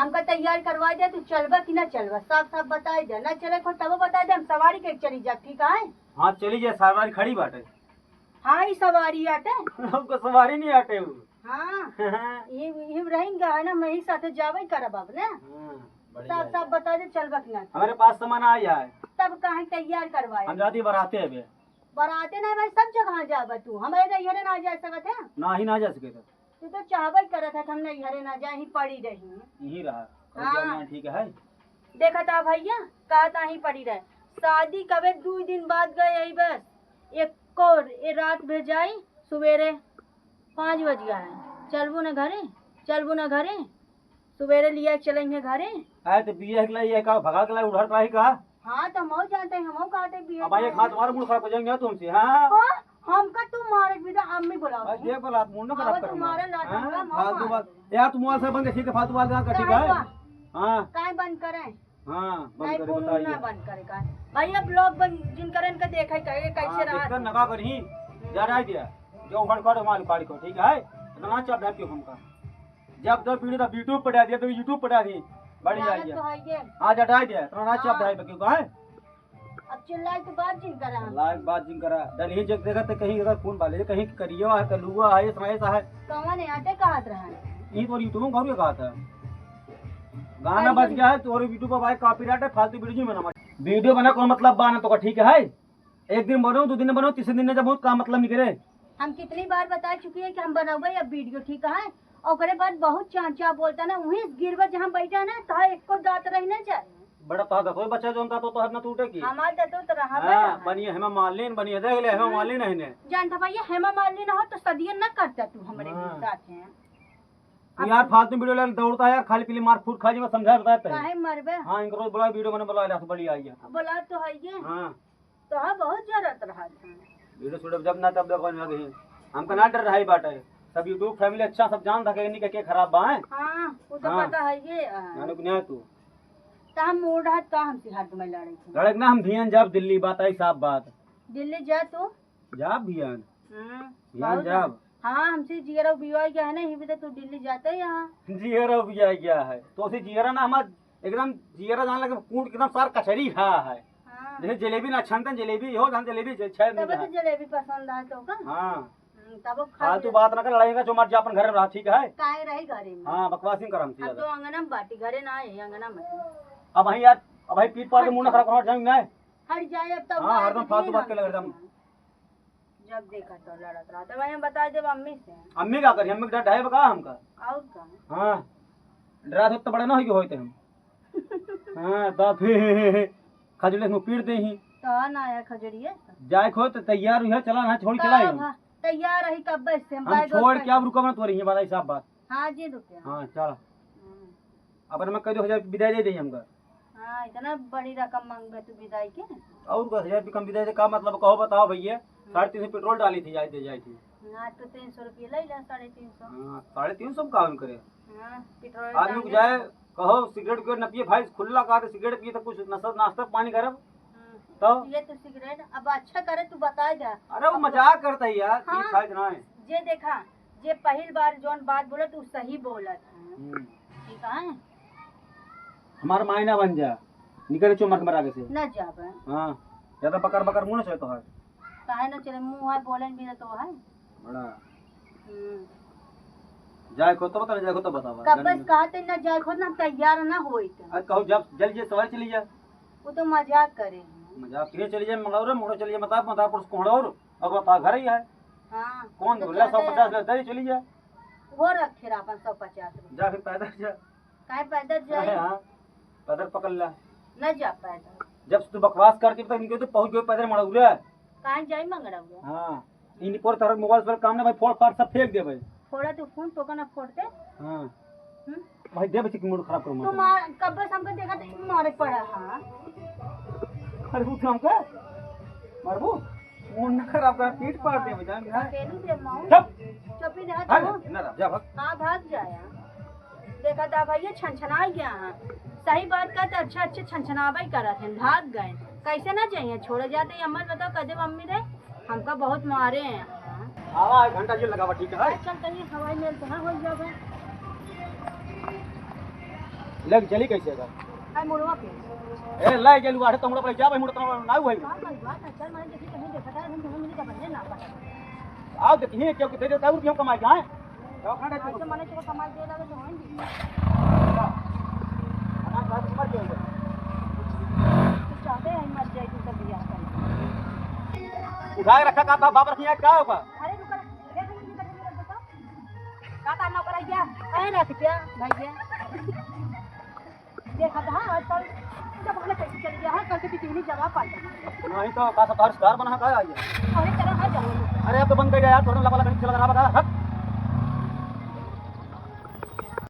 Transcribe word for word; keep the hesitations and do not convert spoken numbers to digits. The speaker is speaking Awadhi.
हमका तैयार करवा दे, तू चलबा कि ना चलबा, साफ साफ बताई दे। ना चले को तबो बताई दे, हम सवारी के चली जा, ठीक है? हाँ, चली जा, सवारी खड़ी बाटे। हाँ, ई सवारी आटे। हमको सवारी नहीं आटे उ। हाँ। ये, ये रहेंगे है ना, मैं ही साथे जावे करब अब ना। हाँ, बढ़िया साफ है। साफ बता दे, चलबा कि ना? हमारे पास सामान आ जाए। तब काहे तैयार करवाए? हम जाती बराते अबे। बराते ना भाई, सब जगह जाबा तू, हमारे नैहरे ना जा सकत है। ना ही ना जा सके तो। तू तो चाहबे करत है कि हम नैहरे ना जाए, ही पड़ी रही। यही रहा। और हाँ। क्या ठीक है? देखा था भैया, कहा था ही पड़ी रहे। शादी कबे दू दिन बाद गए यही बस। एक और ए रात भेजाई, सुबेरे पाँच बज गया है। चलबू ना घरे, चलबू ना घरे, सुबेरे लिया चलेंगे घरे। आए तो बिया के लाई, ये का भगा के लाई, उधर का ही कहा? हाँ, तो हम जानते हैं, हम कहते बिया अब आइए, के खास तुम्हारा मूड खराब हो जाएंगे तुमसे, हाँ? हाँ, हमका तू मारे भी तो अम्मी बुलाओ। अरे, ये बोला, मूड ना खराब अब करूंगा। तुम्हारे लात हाँ? हमका मार फालतू मार। बात। यार, तू मोबाइल से बंद कर, ठीक है, फालतू बात का, ठीक है? काहे बा? हाँ। काहे बंद करें? हाँ, बंद नहीं, करे, फोन बताइए। ना बंद करे का। भैया, ब्लॉग बंद जिन करें, इनका देखे, कहे, कैसे हाँ, रहा देखकर तू? नका करही। हम्म। जा, जा दिया। जो उखड़ कर मार पाड़ को, ठीक है? इतना ना चाप डाल क्यों हमका? जब दो वीडियो तो YouTube पर डाल दिया, तो YouTube पर डाल दी। बड़ी आई है। तो है ये। हाँ, जा डाल दिया। इतना ना चाप हाँ। डाल क्यों का है? अब चिल्लाए तो बात जिन करा। चिल्लाए बात जिन करा। डर ये जब देखा तो कहीं अगर फोन वाले, कहीं करियो है, कलुआ है, इतना ऐसा है। कौन है? आटे कहत रहा है। ये तो YouTube में कौन कहा था? गाना बज गया है, तो और YouTube पर भाई कॉपीराइट है, फालतू वीडियो नहीं बनावा। वीडियो बना कौन मतलब बा ना तो का, ठीक है? एक दिन बनो, दो दिन बनो, तीसरे दिन जब बहुत काम मतलब निकले। हम कितनी बार बता चुकी है कि हम बनावे अब वीडियो, ठीक है? ओकरे बाद बहुत चांचा बोलता ना, वहीं गिरवा जहाँ बैठा ना, तो एको दांत रही ना जाए। बड़ा तो दसों बच्चा जोन था तो, तो हर न टूटे की। हमार दतो तो रहा हाँ, बा। बनिए हेमा मालिन, बनिए देख ले, हेमा हम्म। मालिन है ने। जानता भैया, हेमा मालिन हो तो सदियन न करता तू हमरे हाँ। साथ है। तू यार फालतू वीडियो लेने दौड़ता है यार, खाली पीली मार फूट खा जी, मैं समझा बताया तैं। काहे मरबे? हाँ, इनको रोज बुला, वीडियो बने बुला ले, बड़ी आई है। बुला तो है ये। हाँ। तो हाँ, बहुत जरूरत रहा था। वीडियो शूट जब ना तब देखो ना कहीं। हमका ना डर रहा बाटे। सब YouTube फैमिली अच्छा सब जान था कि नहीं के, के खराब बा, हैं? हाँ, वो तो हाँ। पता है ये, आ। नानू के न्याय तू। तो हम मूड हाथ का हमसे हाथ में लड़े थे। लड़क ना हम धियान जाब दिल्ली, बात आई साफ बात। दिल्ली जा तू? जाब धियान। हम्म, धियान बहुत जाब। हाँ, हमसे जियरा उबिया गया है ना, ये भी तो तू दिल्ली जाते ही यहाँ। जियरा उबिया गया है। तो उसे जियरा ना हमार एकदम जियरा जान लगे, कूट एकदम सार कचरी खा है। हाँ। जैसे जलेबी ना छनतन, जलेबी हो, जान जलेबी जे-, छन तब जा। तो जलेबी पसंद है तो का? हाँ। हम्म, तब वो खा फालतू ले। बात ना कर, लड़ाई का जो मर जा अपन घर में रहा, ठीक है? काहे रही घरे में? हाँ, बकवास नहीं कर हमसे अब ज्यादा। तो अंगना में बाटी, घरे ना है, अंगना में। अब भाई यार, अब भाई पीट पाड़ के मुंह ना खराब कर, जाएंगे ना। हट जाए अब तो हाँ, मार हरदम के फालतू दिए बात के लगे हमसे। एकदम। जब देखा तो लड़त रहा, तो वही हम बता देब अम्मी से। अम्मी का करी? अम्मी के डर ढाई बका हमका। और का? हाँ, डरा तो बड़ा ना होई होते हम। हाँ, तो फिर खजूर में पीट दे ही। तो ना आया खजूरिया। जाए खो तो तैयार हुई है, चला ना, छोड़ी का चला ही हम। भा-, तैयार रही कब से हम हम बैग छोड़ उठाए। के अब रुकब ना तोरी ही, बात है साफ बात। हाँ जी, रुके। हाँ, चला। हम्म। अपन में कह दो हजार विदाई दे दे हमका। हाँ, इतना बड़ी रकम मांगबे तू विदाई के। और का, हजार रुपये कम विदाई दे, का मतलब, कहो बताओ भैया। हम्म। साढ़े तीन सौ पेट्रोल डाली थी, जाए थे, जाए थे। हाँ, तो तीन सौ रुपये ले ला, साढ़े तीन सौ। हाँ, साढ़े तीन सौ में काम करे। हाँ, पेट्रोल आदमी को डालने जाए, का। कहो सिगरेट के न पिए भाई, खुला कहा तो सिगरेट पिए तो कुछ नशा, नाश्ता पानी करब। हम्म। तो? ये तो सिगरेट, अब अच्छा करे तू बता दे। अरे वो अब मजाक करता है यार, ये हाँ, खाए ना है। जे देखा, जे पहिल बार जौन बात बोलत, उ सही बोलत है। हम्म। ठीक है? हमार मायना बन जा, निकल चो मर्द मरा के से। न जाबे। हाँ, ज्यादा बकर बकर मुंह न चले तो है। काहे न चले, मुंह है, बोले भी तो है। बड़ा। हम्म। जाए खो तो बता, जाए खो तो बतावा। कब बस कहा ते न जाए खो, ना तैयार ना होई ते। अरे कहो जब जल जे सवाल चली जा। वो तो मजाक करे हैं। मजाक किए चली जाए, मंगलौर, मोड़ो चली जाए, मता, मता, पुरुष कोहड़ा और। अब बता, घर ही है। हाँ, कौन तो बोला, चाहते सौ पचास हैं। ले, दे, चली जा। वो रखे रहा अपन सौ पचास रुपये। जा फिर पैदल जा। काहे पैदल जाए? अरे हाँ, पैदल पकड़ ला। न जा पैदल। जब से तू बकवास करके तक निकले तो पहुंच गए पैदल मड़ौरा। काहे जाई मंगरौरा? हाँ, इन पर तार मोबाइल पर काम ना भाई, फोड़ फाड़ सब फेंक दे भाई। फोड़ा तू फोन तो का ना फोड़ दे। हाँ। हम्म? भाई दे बच्चे की मूड खराब करो तू मत। मार, कब से हमको देखा तो मारे पड़ा, हाँ। अरे वो हमका मारबू? मूड ना खराब कर, पीट पाड़ दे बजान ना। अकेलू दे माऊ। चुप। चुप ही रह हट, तू। ना रह, जा भाग। हाँ, भाग जाया। देखा था भैया, छनछना गया है। सही बात का तो अच्छा अच्छा छनछनाबे करत हैं, भाग गए। कैसे ना जाइए, छोड़ जाते ही अम्मा बताओ, कदे मम्मी रे, हमका बहुत मारे हैं। आवा, एक घंटा ये लगावा, ठीक है? चल, कहीं हवाई मेल तो ना हो जावे। लग चली कैसे का? आई मुड़वा पे। ए, ले गेलू आड़े तो मुड़ा पर जा भाई, मुड़ा तो ना हुई। का करी बात है, चल, मैंने देखी कहीं देखा था, हम दोनों मिली जब बने ना पड़ा। आओ देखिए, क्यों कि दे देता हूँ, क्यों कमाई जाए? दवाखाना आज तो मैंने चलो कमाई दे लगे तो होंगे। हमारे साथ मर जाएगा। तू चाहते हैं मर जाए, तू सब बियाह कर। उठाए रखा का था, बाप रखिए, क्या होगा? अरे रुको, एक मिनट, एक मिनट, बताओ। का था नौकर आइया? अरे रख क्या, भैया? देखा था, हाँ, आजकल जमाना कैसे चल गया है, कल के बिजली जवाब पाता। नहीं तो का सब रिश्तेदार बना का आइया? अरे चलो, हाँ, जाओ। अरे अब तो बंद कर दिया यार, थोड़ा लपा लपी चला रहा बता, हट।